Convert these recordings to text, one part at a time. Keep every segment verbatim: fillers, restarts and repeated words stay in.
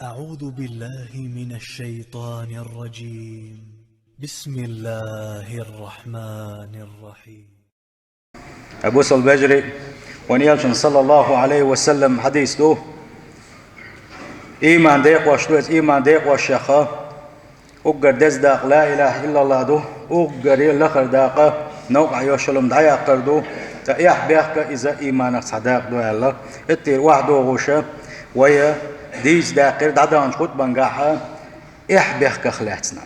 أعوذ بالله من الشيطان الرجيم. بسم الله الرحمن الرحيم. Хьай бусалба вежарий, вайн элчан, саллаллаху Ӏалайхи ва саллам, хьадис ду: иман декъош ду, иза иман декъош яха, уггар деза дакъа ла илаха иллаллахӀ ду, уггаре лахара дакъа новкъа йолаш йола хӀума дӀаяккхар ду, ткъа эхь-бехк иза иманах цхьа дакъа ду аьлла. Иттийра охьадогӀуша вай дийца даьккхира дӀадаханчу хутбангахьа эхь-бехках лаьцна.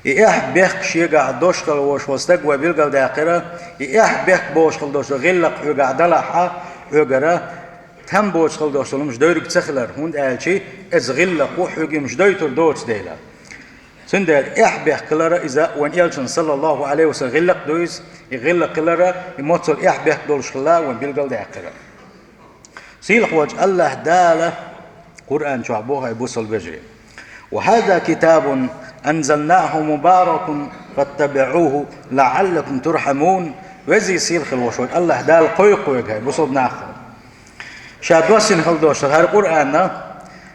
И эхь-бехк шегахь долуш хила волуш волу стаг вай билгалдаьккхира, и эхь-бехк бохуш хила долуш гӀиллакх хьоьгахь далахьа, хьоьгара там боцуш хила долуш долу хӀумаш девриг ца хилар, хӀунда аьлча иза гӀиллакх ву, хьоьга и хӀумаш дойтур доцу дела. Цундела эхь-бехк хилара иза вайн элчан, саллаллаху Ӏалайхи ва саллам, гӀиллакх ду иза, и гӀиллакх хилара, и моццал эхь-бехк долуш хила вайн билгалдаьккхира. Сийлахьволчу АллахӀ Дала Къуръан чохь боху, хьай бусалба вежарий: «Ва хьаза китабун анзалнаху мубаракун фаттабиӀуху лаӀаллакум турхьамун». Везий сийлахь хила волуш волчу АллахӀ Дала кхойкху вайга, хьай бусалба нах. Ша доссина хила долуш хӀара Къуръан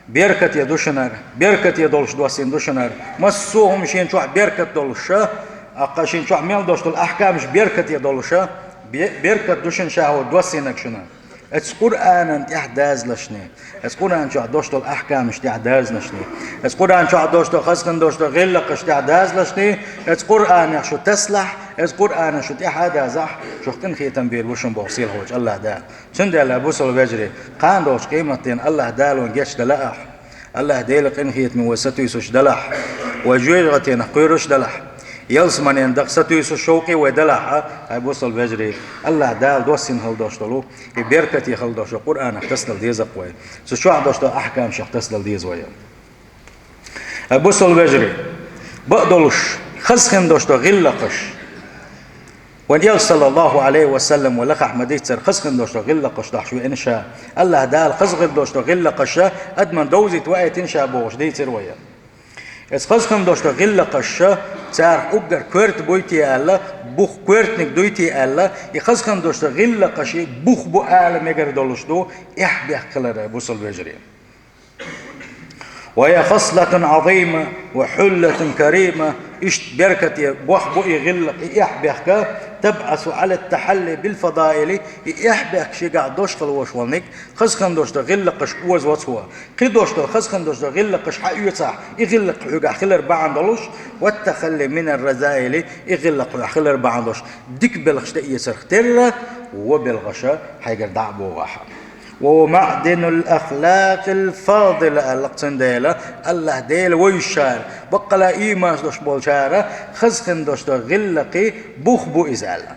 беркате ду шуна хӀара, беркате долуш доссина ду шуна хӀара. Массо а хӀума шена чохь беркат долуша, аккха шена чохь мел долуш долу ахькамаш беркате долуша, бе-, беркат ду шуна ша хӀара доссинарг шуна. Оцу Къуръанан тӀехь дазалашний, оцу Къуръан чохь долуш долу ахькамаш тӀехь дазалашний, оцу Къуръан чохь долуш долу, хазахина долуш долу гӀиллакхаш тӀехь дазалашний, оцу Къуръанах шу тасалахь, оцу Къуръанах шу тӀаьхьа дазахь, шух къинхетам бийр бу шуна боху сийлахьволчу АллахӀ Дала. Цундела, бусалба вежарий, кхана долчу къематдийнахь АллахӀ Дала вайна гечдалахь. АллахӀ Делан къинхетаме вай сатуьйсуш далахь, вай жоьжахатенах кхоьруш далахь, ялсаманен даха сатуьйсуш шовкъе вай далахь, хьай бусалба вежарий, АллахӀ Дала доссина хила долуш долу, и беркате хила долуш долу Къуръанах тасадала деза-кх вай. Цу чохь долуш долу ахькамашах тасадала деза вай. Хьай бусалба вежарий, бакъдолуш, хазахина долуш долу гӀиллакхаш. Вайн элча, саллаллаху Ӏалайхи ва саллам, вай лакхахь ма-дийццара, хазахина долуш долу гӀиллакхаш дахьаш веана ша. АллахӀ Дала хазахир долуш долу гӀиллакхаша адаман довзийта ваийтина ша бохуш дийцира вай. Иза хазахина долуш долу гӀиллакхаша царах уггар коьрта буй те аьлла, бух коьртаниг дуй те аьлла, и хазахина долуш долу гӀиллакхаш бух бу ала мегар долуш ду, эхь-бехк хилар, бусалба вежарий. «Ва хьия хаслатун Ӏазима ва хьуллатун карима». Иштта беркате бох бу и гӀиллакх, и эхь-бехк, «табӀасу Ӏала тахьалли бил фадаили», и эхь-бехк шегахь долуш хила волуш волниг, хазахина долуш долу гӀиллакхаш оза вацо. Кхидолуш долу, хазахина долуш долу гӀиллакхаш хьаоьцахь, и гӀиллакх хьоьгахь хилар бахьана долуш, «ва тахалли мин ар-разаили», и гӀиллакх хьоьгахь хилар бахьана долуш, дика белхаш тӀеэцарх терра, вон белхаша хьайгара дӀа а богӀахь. «Ва хьува маӀдинул ахлакъил фадила», аьлла-кх. Цундела АллахӀ Дела вевзаш шара, баккъала ийман долуш болчара, хазахина долуш долу гӀиллакхий бух бу иза аьлла.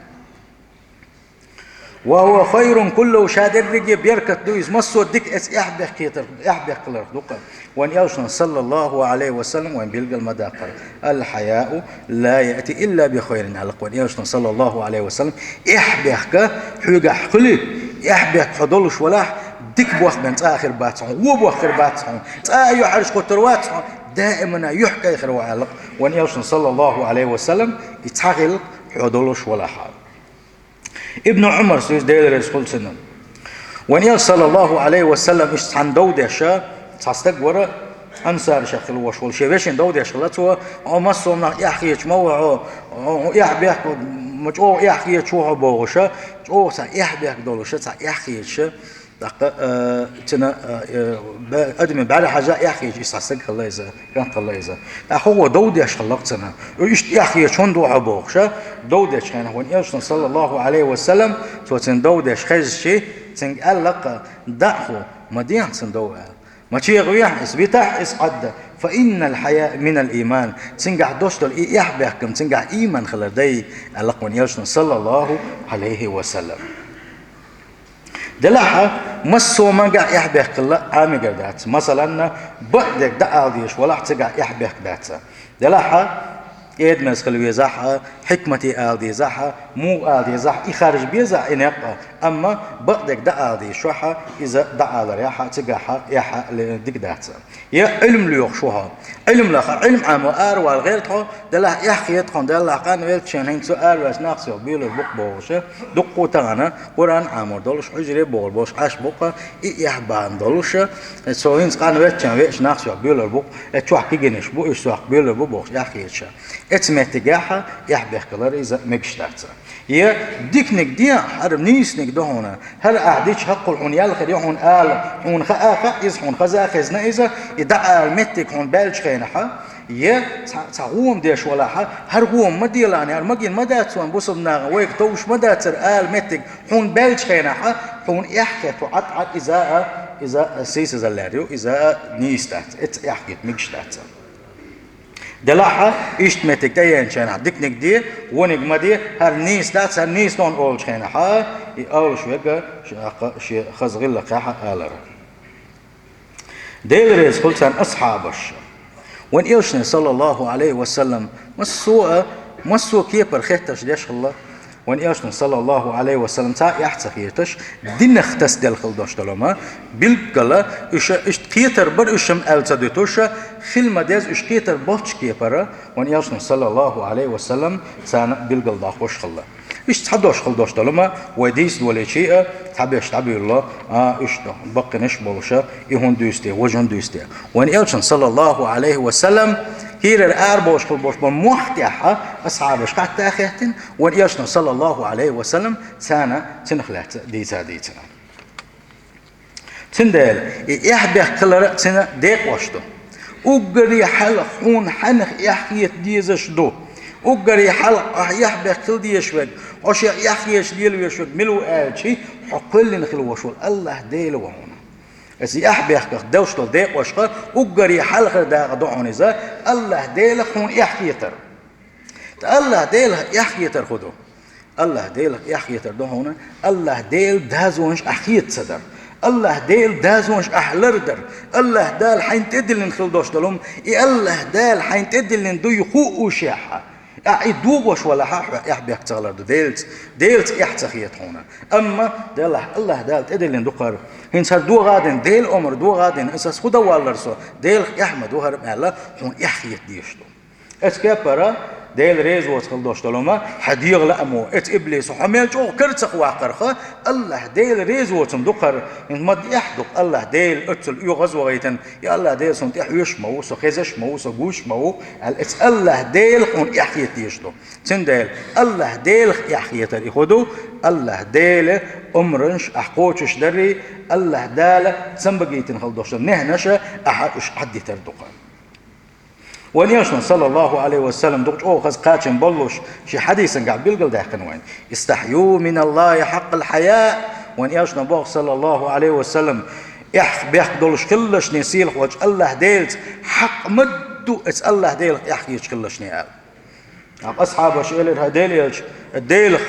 «Ва хьува хайрун куллуху», ша дерриге беркат ду иза, массо а дика эца эхь-бехк хетарх, эхь-бехк хиларх ду-кх. Вайн элчано, саллаллаху Ӏалайхи ва саллам, вайн билгал ма даккхара: «Ал-хьаяу ла яъти илла би хайрин», аьлла-кх вайн элчано, саллаллаху Ӏалайхи ва саллам. Эхь-бехк хьоьгахь хуьлий, эхь-бехк хьо долуш валахь, дика бох бен цкъа а хир бац хьуна, вон бох хир бац хьуна, цкъа а юьхьӀаьржа кхуьттур вац хьуна, даимана юьхькӀай хир ву аьлла-кх вайн элчано, саллаллаху Ӏалайхи ва саллам, и цхьа гӀиллакх хьо долуш валахь. Ибн Ӏумар, иза Дела реза хуьлда цунна. Вайн элча, саллаллаху Ӏалайхи ва саллам, иштта цхьана дов деш, цхьа стаг вара, ансарашах хила волуш волу, шен вешина дов деш хилла цо: «Хьо массо а нах эхь хеташ ма ву хьо, хьо эхь-бехк, ма чӀогӀа эхь хеташ ву хьо», бохуша, чӀогӀа цхьа эхь-бехк долуша, цхьа эхь хеташа, тӀаккха, а, цуьнан, а, э, бе-, адамийн бӀаьрахьажа эхь хеташ, иштта цхьа стаг хилла иза, кӀант хилла иза. ТӀаккха хӀокхо дов деш хилла-кх цунна. Уьш эхь хеташ хӀунда ву хьо бохуша, дов дечу хенахь вайн элчано, саллаллаху Ӏалайхи ва саллам, цо цуьнан дов деш хезча, цуьнга аьлла-кх: «ДаӀху, ма дехьа цунна дов», аьлла. «Ма чекхвехьа иза, витахь иза Ӏадда, фа иннал хьаяа минал ийман». Цуьнгахь долуш долу и эхь-бехк-м цуьнгахь ийман хилар дай, аьлла-кх вайн элчано, саллаллаху Ӏалайхи ва саллам. Делахь а, массо а мангахь эхь-бехк хилла Ӏамигар дац. Масалан, бакъдерг дӀаала дезаш валахь, цигахь эхь-бехк дац. Делахь а, кӀеда-мерза хила везахь а, хьикмате ала дезахь а, муха ала дезахь а, и харжа безахь а, и некъ а, амма бакъдерг дӀаала дезаш хилахь а, иза дӀааларехь а, цигахь а, эхь а ле-, дика дац. Я Ӏилма лоьхуш ву хьо. Ӏилма лаха, Ӏилма Ӏамо аравала гӀерта хьо, делахь эхь хета хьуна, делахь къанвелча шен хӀинца цу араваьча нах сох буьйлур бу-кх бохуш, дуккха тахана Къуръан Ӏамор долуш, хьуьжаре богӀур болуш Ӏаш бу-кх, и эхь бахьана долуш, со хӀинца къанвелча шен веача нах сох буьйлур бу-кх, э, чохь кегийнаш бу, уьш сох буьйлур бу бохуш эхь хеташ. Эцу меттигехь а эхь бехкалар иза мегаш дац. Я диканиг де, хӀара нийсаниг ду хьуна, хӀара ахь дича хӀоккхул хьуна ял хир ю хьуна ала, хьуна хаа хаьа иза, хьуна хаза а хезна иза, и дӀаала меттиг хьуна баьллачу хенахь а, я цхьа, цхьа гӀома деш валахь а, хӀара гӀома ма делахь, хӀара магийна ма дац вайн бусалба нахана, вайга товш ма дац хӀара ала меттиг хьуна баьллачу хенахь а, хьуна эхь хета хьо Ӏад-Ӏад, иза а, иза а сийсазалла ю, иза а нийса дац, эцу эхь хета мегаш дац. Делахь а, иштта меттиг тӀееанчу хенахь диканиг де, вониг ма де, хӀара нийса дац, хӀара нийса ду хьуна олучу хенахь а, и олуш верг шен хаза гӀиллакхехь а алара. Дела реза хуьлда царна асхьабаш. Вайн Элчане, саллаллаху Ӏалайхи ва саллам, массо а, массо а кепара хеттарш деш хилла. Вайн Элчане, саллаллаху Ӏалайхи ва саллам, цхьа а эхь ца хеташ, динах тасаделла хила долуш долу ма, билггала, уьш иштта кхетар бара, уьш-м аьлла ца дуьтуш, хила ма деза, уьш кхетар болчу кепара, вайн Элчане, саллаллаху Ӏалайхи ва саллам, царна билгалдоккхуш хилла. Уьш цхьа дош хила долуш долу ма, вай дийца долийча а, цхьаберш дӀабуьйлало, а, уьш ду, баккхийнаш а болуш, и хӀунда дуьйцу те, важа хӀунда дуьйцу те. Вайн Элчане, саллаллаху Ӏалайхи ва саллам, хӀирара арабовлуш хила болуш болу мохь тӀехь а асхьабаш хатта а хеттина, вайн Элчане, саллаллаху Ӏалайхи ва саллам, царна цунах лаьцна дийца а дийцина. Цундела и эхь бехкалар а цуьнан декъош ду. Уггаре хьалха хьуна хьанах эхь хета дезаш ду? Уггаре хьалха ахь эхь бехкала дезаш верг, хьо шех эхь хеташ лела везаш верг мила ву аьлча, хьо кхоьллина хила волуш волу АллахӀ Дела ву хьуна. Аса и эхь бехках деллаш долу декъошха уггаре хьалхара дакъа ду хьуна иза, АллахӀ Делах хьуна эхь хетар. Ткъа АллахӀ Делах эхь хетар хӀун ду? АллахӀ Делах эхь хетар ду хьуна, АллахӀ Делан дозанаш ахь хета ца дар, АллахӀ Делан дозанаш ахь лардар, АллахӀ Дала хьайна тӀедиллина хила долуш долу хӀума, и АллахӀ Дала хьайна тӀедиллина дуй хуушехь, ахь и догӀуш валахь, хьо эхь бехк ца хилар ду Делаца, Делаца эхь ца хета хьуна. Амма делахь АллахӀ Дала тӀедиллина ду кхара. ХӀинца хӀара догӀа а дина, Делан омра догӀа а дина, аса хӀун дан валлара со, Делах эхь ма ду хӀара аьлла, хьуна эхь хета дезаш ду. Эцу кепара Дела реза воцу хила долуш долу ма, хьан дегӀан лаамо, эцу иблиса хьо мел чӀогӀа кара ца ваккхарха, АллахӀ Дела реза воцун ду кхара, хӀинца ма-дда эхь ду-кх АллахӀ Дела оццул оьгӀаз вахийтина, и АллахӀ Дела суна тӀе хьоьжуш ма ву, со хезаш ма ву, со гуш ма ву, аьлла, эцу АллахӀ Делах хьуна эхь хета дезаш ду. Цундела АллахӀ Делах эхь хетар и хӀун ду, АллахӀ Делан омранаш ахь кхочуш дарий, АллахӀ Дала цамгийтина хила долуш долу нехьанаша ахьа уьш Ӏаддитар ду кхара. Вайн Элчано, саллаллаху Ӏалайхи ва саллам, дукха чӀогӀа хаза кхачам боллуш, шен хьадисангахь билгалдаьккхина вайна: «Истахью миналлахи хьакъал хьаяъ». Вайн Элчано боху, саллаллаху Ӏалайхи ва саллам: «Эхь бехк долуш хилалаш шен сийлахь волчу АллахӀ Делаца, хьакъ ма-дду эцу АллахӀ Делах эхь хеташ хилалаш шен», – аьлла. Амма асхьабаша элира: «ХӀай Делан Элча, Делах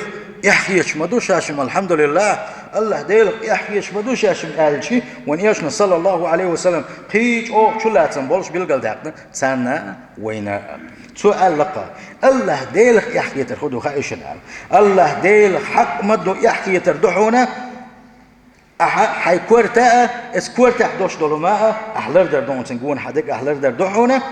эхь хеташ ма ду шаьш-м, алхьамдулиллахӀ, АллахӀ Делах эхь хеташ ма ду шаьш-м», – аьлча, вайн Элчано, саллаллаху Ӏалайхи ва саллам, кхин чӀогӀа чулацам болуш билгалдаьккхина царна а, вайна а. Цо аьлла-кх: «АллахӀ Делах эхь хетар хӀун ду хаьий шуна?» – аьлла. АллахӀ Делах хьакъ ма-дду эхь хетар ду хьуна, ахьа хьайн корта а, эцу кортехь долуш долу ма а ахь лардар ду хьуна, цуьнан гонахьа дерг ахь лардар ду хьуна,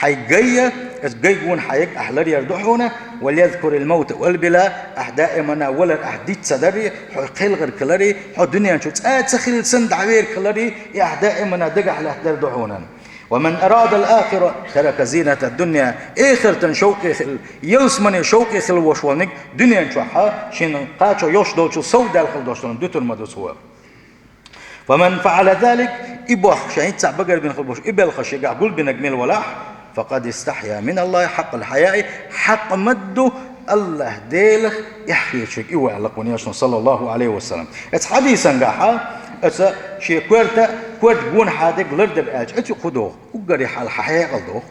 хьайн гай а, эцу гай гонахьа ерг ахь ларъяр ду хьуна, «ва лязкурил маута вал била», ахь даимана валар ахь диц ца дарий, хьо кхелхарг хиларий, хьо дуьнен чу цкъа а ца хилла санна дӀаверг хиларий, и ахь даимана дагахь лаьттар ду хьуна. «Ва ман арадал ахира тарака зинатад дунья», эхартан шовкъе хилла, ялсамане шовкъе хилла волуш волниг дуьнен чохь а шена кхачо йолуш долчул сов даьлла хила долуш долу дуьтур ма ду цо. «Фаман фаъала залик», и бохку шайн хӀинцца багара бина хила болуш, и белхаш шегахь гулбинарг мила валахь, «факъад истахья миналлахи хьакъал хьаяи», хьакъ ма-дду АллахӀ Делах эхь хеташ верг и ву аьлла-кх вайн Элчано, саллаллаху Ӏалайхи ва саллам. Эцу хьадисангахь а, эцу шен корта, корта гонахьа дерг лардар аьлча, эцу хӀун доху? Уггаре хьалха хьан хьекъал доху-кх.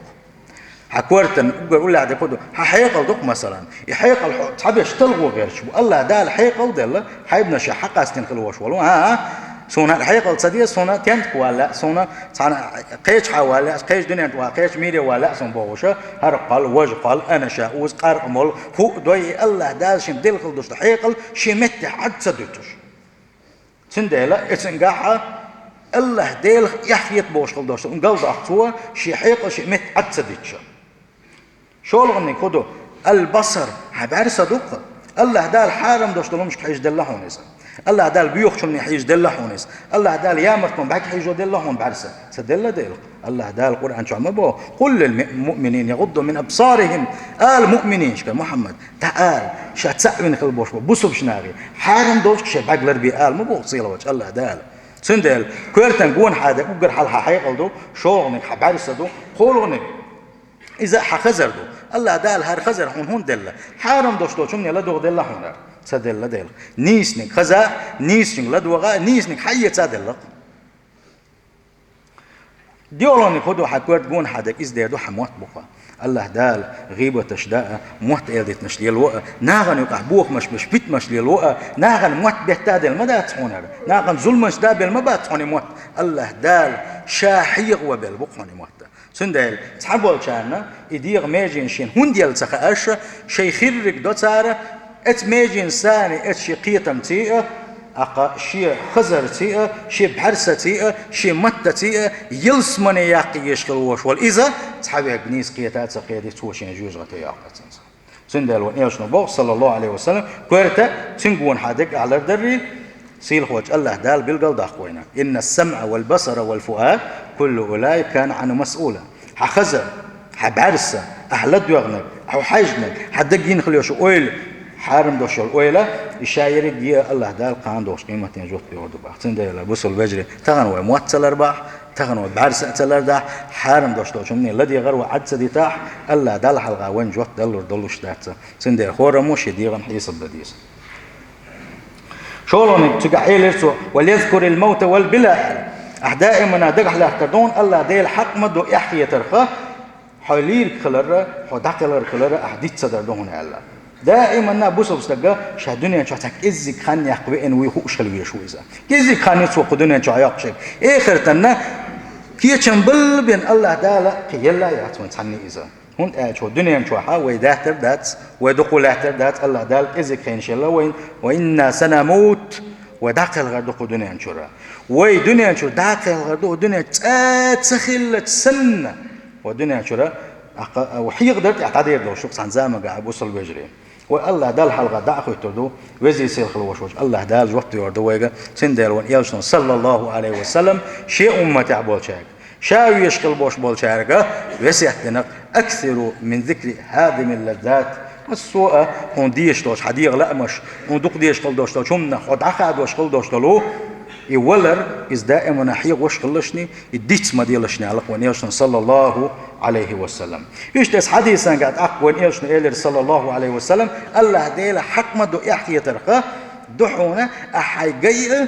Хьан кортан уггар уллехь дерг хӀун ду? Хьан хьекъал ду-кх, масалан. И хьекъал хьо цхьаберш талхо гӀерташ бу. АллахӀ Дала хьекъал а делла, хьайбанаш хьакъастина хила волуш волу, а, а, Суна хьекъал ца деза, суна тентка вала лаьа, суна цхьана кхеча хьа вала лаьа, кхеча дуьнен чу вала, кхеча мире вала лаьа суна бохуш, хӀара кхолла, важа кхолла, анаша, уза, къаркъа молла, хӀуъа дой, и АллахӀ Дала шен делла хила долуш долу хьекъал шен метте хьаьдда ца дуьтуш. Цундела, эцунгахь АллахӀ Делах эхь хета бохуш хила долуш, галдоккху цо, шен хьекъал шен метте хьаьдда ца дуьтуш. ШолгӀаниг хӀун ду? Ал-басар, хьан бӀаьрса ду-кх. АллахӀ Дала хьарам долуш долу хӀуманашка хьийзаделла хьуна иза. АллахӀ Дала боьхачунна хьийзаделла хьуна иза. АллахӀ Дала ямартонна бӀаьрг хьийзаделла хьуна бӀаьрса. Ца делла дела. АллахӀ Дала Къуръан чохь ма боху: «Къул лил муъминина ягӀудду мин абсарихим». Ала муъминашка, Мухьаммад, дӀаала, ша цхьаъ вина хила болуш болу бусалба нахе, хьарам долчух шайн бӀаьрг ларбе ала ма боху сийлахьчу АллахӀ Дала. Цундела, коьртан гонахьа дерг уггар хьалха хьан хьекъал ду, шолгӀаниг хьан бӀаьрса ду, кхоалгӀаниг иза а хьан хазар ду. АллахӀ Дала хӀара хазар хьуна хӀунда делла? Хьарам долуш долчу хӀумане ладогӀа делла хьуна хӀара. Ца делла дела. Нийсаниг хаза, нийсаниг ладогӀа, нийсаниг хьаэца делла-кх. ДоьалгӀаниг хӀун ду, хьан коьрта гонахьа дерг иза дер ду, хьан мотт бу-кх. АллахӀ Дала гӀийбаташ даа, мотт эладитанаш лело а, нахана юкъахь бохамаш беш, питамаш лело а, нахана мотт бетта а делла ма дац хьуна хӀара. Нахана зуламаш да а белла ма бац хьуна и мотт. АллахӀ Дала ша хьехаван белла бу-кх хьуна и мотт. Цундела цхьаболчарна и дегӀан меженаш шена хӀунда елла ца хаьаш, шайн хирриг до цара, эцу меженашца а, эцу шен кхетамца а, аккха шен хазарца а, шен бӀаьрсаца а, шен маттаца а, ялсамане яккха езаш хила волуш волу иза, цхьаверг нийса кхета а ца кхетий, цо шен жоьжахате йоккху цуьнца. Цундела вайн Элчано боху, саллаллаху Ӏалайхи ва саллам, коьрта цуьнан гонахьа дерг ахь лардарий, сийлахьчу АллахӀ Дала билгал доккху вайна: «Инна ас-самӀа вал басара вал фуад, куллу улаика кана Ӏанху масъула». Хьан хазар, хьан бӀаьрса, ахь ладоьгӀнарг, хьо хьаьжнарг, хьан дагна хила йолуш йолу ойла, хьарам долуш йолу ойла, и ша ерриг а АллахӀ Дала кхана долуш къематдийнахь жоп лур ду боху. Цундела, бусалба вежарий, тахана вай мотт ца ларбахь, тахана вай бӀаьрса а ца лардахь, хьарам долуш долчу хӀумане ладегӀар вай Ӏад ца дитахь, АллахӀ Далла хьалха вайна жоп далур долуш дац. Цундела хӀораммо шен дегӀан хьесап дан деза. ШолгӀаниг цигахь элира цо: «Ва лязкурил маута вал била». Ахь даимана дагахь лаьттар ду хьуна АллахӀ Дела хьакъ ма ду эхьетарх, хьо лийриг хиларра, хьо дӀакхелхарг хиларра ахь диц ца дар ду хьуна аьлла. Даимана бусалба стага ша дуьнен чохь цхьа кӀеззиг хан яккха веана вуй хууш хила везаш ву иза. КӀеззиг хан ю цо кху дуьнен чохь йоккхуш ерг. Эхартана кечам балла бен АллахӀ Дала кхин елла а яц вайн цхьанне иза. ХӀунда аьлча хӀокху дуьнен чохь вай даттар дац, вай дукха лаьттар дац, АллахӀ Дала кӀеззиг хенаш елла вайна: «Ва инна санамут», вай дӀакхелхар ду кху дуьнен чуьра. Вай дуьнен чуьра дӀакхелхар ду, хӀокху дуьнен чу цкъа а ца хиллачу санна, вай дуьнен чуьра, аккха, хьехадар тӀехь дӀадер долуш ду-кх цхьана заманчохь, бусалба вежарий. Вай АллахӀ Далла хьалха дӀа а хӀуьттур ду, везий сийлахь волуш волчу АллахӀ Дала жоп лур ду вайга, цундела вайн Элчано, саллаллаху Ӏалайхи ва саллам, шен умматехь болчаьрга, ша везаш хила болуш болчаьрга весет дина: «Аксиру мин зикри хӀадимил лаззат». Массо а хьуна дезаш долчу хьан дегӀан лаамаш, хьуна дукха дезаш хила долуш долчу хӀуманах хьо дӀахадош хила долуш долу и валар, иза даимана хьехош хилалаш, и диц ма делаш аьлла-кх вайн Элчано, саллаллаху Ӏалайхи ва саллам. Иштта оцу хьадисангахь тӀаккха вайн Элчано элира, саллаллаху Ӏалайхи ва саллам: АллахӀ Дела хьакъ ма ду эхьетарх ду хьуна, ахь хьайн гай а,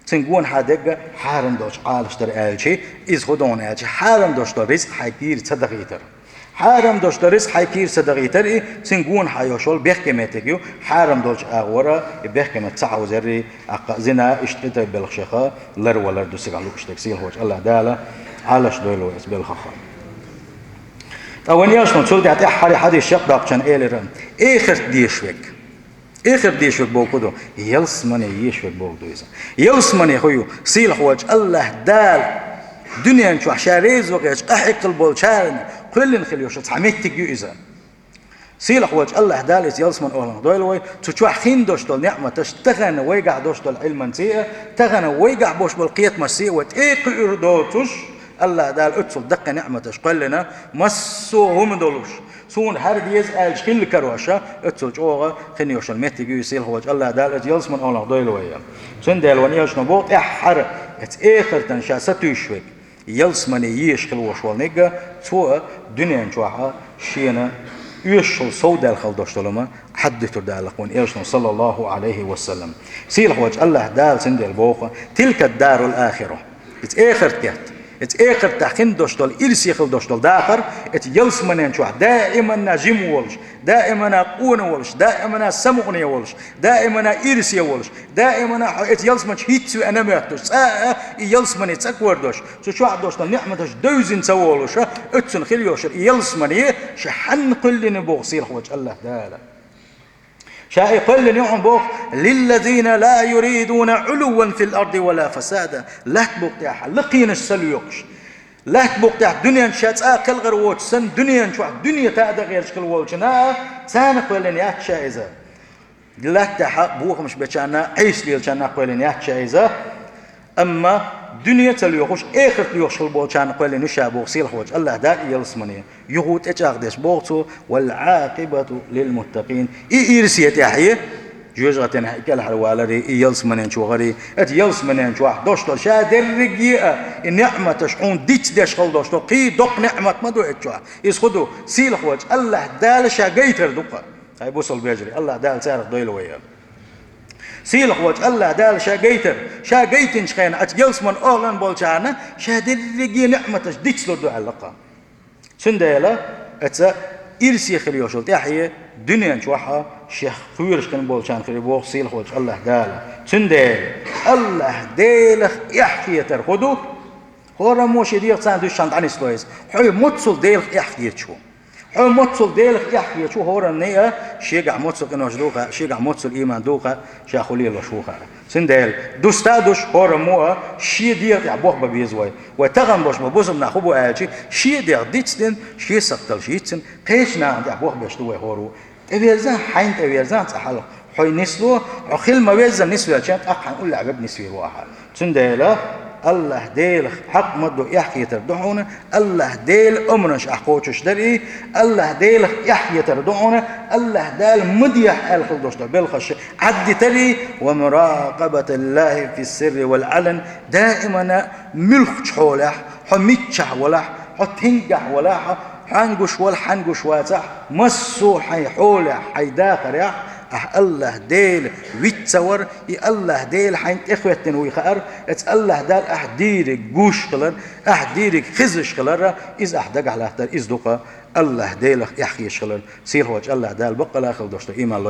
цуьнан гонахьа дерг а хьарам долчу Ӏалашдар аьлча, иза хӀун ду хьуна аьлча, хьарам долуш долу рицкъ хьайн кийра ца дахийтар. Хьарам долуш долу рицкъ хьайн кийра ца дахийтар и, цуьнан гонахьа йолуш йолу бехкеметтиг ю, хьарам долчу агӀора и бехкемет ца хьовзар и, аккха зина, иштта кхин тайпа белхашех ларвалар ду цигахь лууш дерг, сийлахьчу АллахӀ Дала Ӏалашдойла вай оцу белхах. Ткъа вайн Элчано цул тӀаьхьа тӀаьххьара хьадис чекхдоккхучунна элира: эхарт дезаш верг. Эхарт дезаш верг бохург хӀун ду? Ялсамане езаш верг бохург ду иза. Ялсамане хӀун ю? Сийлахьчу АллахӀ Дала дуьнен чохь ша реза вахийтинчу къахьегна болчарна кхоьллина хила йолуш цхьа меттиг ю иза. Сийлахьчу АллахӀ Дала иза ялсаманин олахь дойла вай, цу чохь хин долуш долу неӀматаш, тахана вайгахь долуш долу Ӏилманций а, тахана вайгахь болуш болу кхетамашций а вай тӀекхуьур доцуш, АллахӀ Дала оццул даккхий неӀматаш кхоьллина, массо а хӀума долуш. Суна хӀара деза аьлча хилла карош, оццул чӀогӀа хин йолуш йолу меттиг ю иза, сийлахьчу АллахӀ Дала иза ялсаманин олахь дойла вай. Цундела вайн Элчано боху тӀаьххьара, оцу эхартана ша сатуьйсуш верг, ялсамане езаш хила волуш волу нигга, цо а дуьнен чохь а шена оьшуш йолу сов даьлла хила долуш долу хӀума хьаддуьтур ду аьлла-кх вайн Элчано, саллаллаху Ӏалайхи ва саллам. Сийлахьчу АллахӀ Дала цундела боху: «Тилка ад-дарул ахира». Иза эхарт гетта. Эцу эхартахь хин долуш долу, ирсе хила долуш долу дахар, эцу ялсаманен чохь даиманна жима волуш, даиманна къона волуш, даиманна самукъане волуш, даиманна ирсе волуш, даиманна хьо эцу ялсаманчу хӀинцца веана моьттуш, цкъа а и ялсамане цкъа кора долуш, цу чохь долуш долу неӀматаш девзина ца волуш, оццуьнан хила йолуш и ялсамане, ша хьанна кхоьллина боху сийлахь волчу АллахӀ Дала. Ша и кхоьллина ю хьуна боху: «Лиллазина ла юридуна Ӏулувван фил арди ва ла фасада». Латта букъа тӀехь лакхенаш ца лоькхуш, латта букъа тӀехь дуьнен чохь ша цкъа а кхелхар воцуш санна, дуьнен чохь дуьне тӀе а дан гӀерташ хила волчунна, царна кхоьллина яц ша иза. Латта тӀехь бохамаш бечарна, Ӏийса лелачарна кхоьллина яц ша иза. Амма дуьне ца лоьхуш, эхарт лоьхуш хила болчарна кхоьллина ю ша боху сийлахь волчу АллахӀ Дала и ялсамане. Юха тӀечӀагӀдеш боху цо: «Вал Ӏакъибату лил муттакъин». И ирсе тӀехь, жоьжахатин кӀелхьара валаре, и ялсаманен чу вахаре, эцу ялсаманен чохь долуш долу ша дерриге а и неӀматаш хьуна дицдеш хила долуш долу кхин доккха неӀмат ма ду эцу чохь. Иза хӀун ду? Сийлахь волчу АллахӀ Дала ша гайтар ду-кх. Хьай бусалба вежарий, АллахӀ Дала царах дойла вай. Сийлахь волчу АллахӀ Дала ша гайтар, ша гайтинчу хенахь, оцу ялсаманин охӀлан болчарна ша дерриге неӀматаш дицлур ду аьлла-кх. Цундела оцу ирсе хила йолуш йолу тӀаьхье дуьнен чохь а шех кхоьруш хин болчарна хир ю боху сийлахь волчу АллахӀ Дала. Цундела АллахӀ Делах эхь хетар хӀун ду? ХӀораммо шен дегӀ царна дуьсчхьана дӀанисло иза. Хьо моццул Делах эхь хеташ ву. Хьо моццул Делах эхь хеташ ву, хӀоранна а шегахь моццул къинош ду-кх, шегахь моццул ийман ду-кх, ша хӀун лелош ву хаьа. Цундела дуста а душ, хӀораммо а шен дегӀа тӀехь бохбан беза вай. Вай тахана болуш бу бусалба нах хӀун бу аьлча, шен дегӀ дицдина, шен сакхталш йиццина, кхечу нахана тӀехь бохбеш ду вай хӀора. ТӀеверзан, хьайна тӀеверзан цкъа хьалха. Хьо нисло, хьо хила ма-веззара нисвелча, тӀаккха хьайна уллехь верг нисвийр ву ахьа. Цундела АллахӀ Делах хьакъ ма-дду эхь хетар ду хьуна, АллахӀ Делан омранаш ахь кхочуш дарий, АллахӀ Делах эхь хетар ду хьуна, АллахӀ Дала ма дехьа аьлла хила долуш долу белхаш Ӏаддитарий, ва муракъабатиллахӀи фис-сирри вал-Ӏалан, даимана муьлххачу хьолехь, хьо миччахь валахь, хьо тингахь валахь, хьан гуш вала, хьан гуш вацахь, массо а хьайн хьолехь, хьайн дахарехь, ахь АллахӀ Дела виц ца вар, и АллахӀ Дела хьайна тӀехӀоьттина вуй хаар, эцу АллахӀ Далла ахь дийриг гуш хилар, ахь дийриг хезаш хилар, иза ахь дагахь латтар, иза ду-кх АллахӀ Делах эхь хеташ хилар, сийлахь волчу АллахӀ Дала баккъалла а хила долуш долу ийман лой.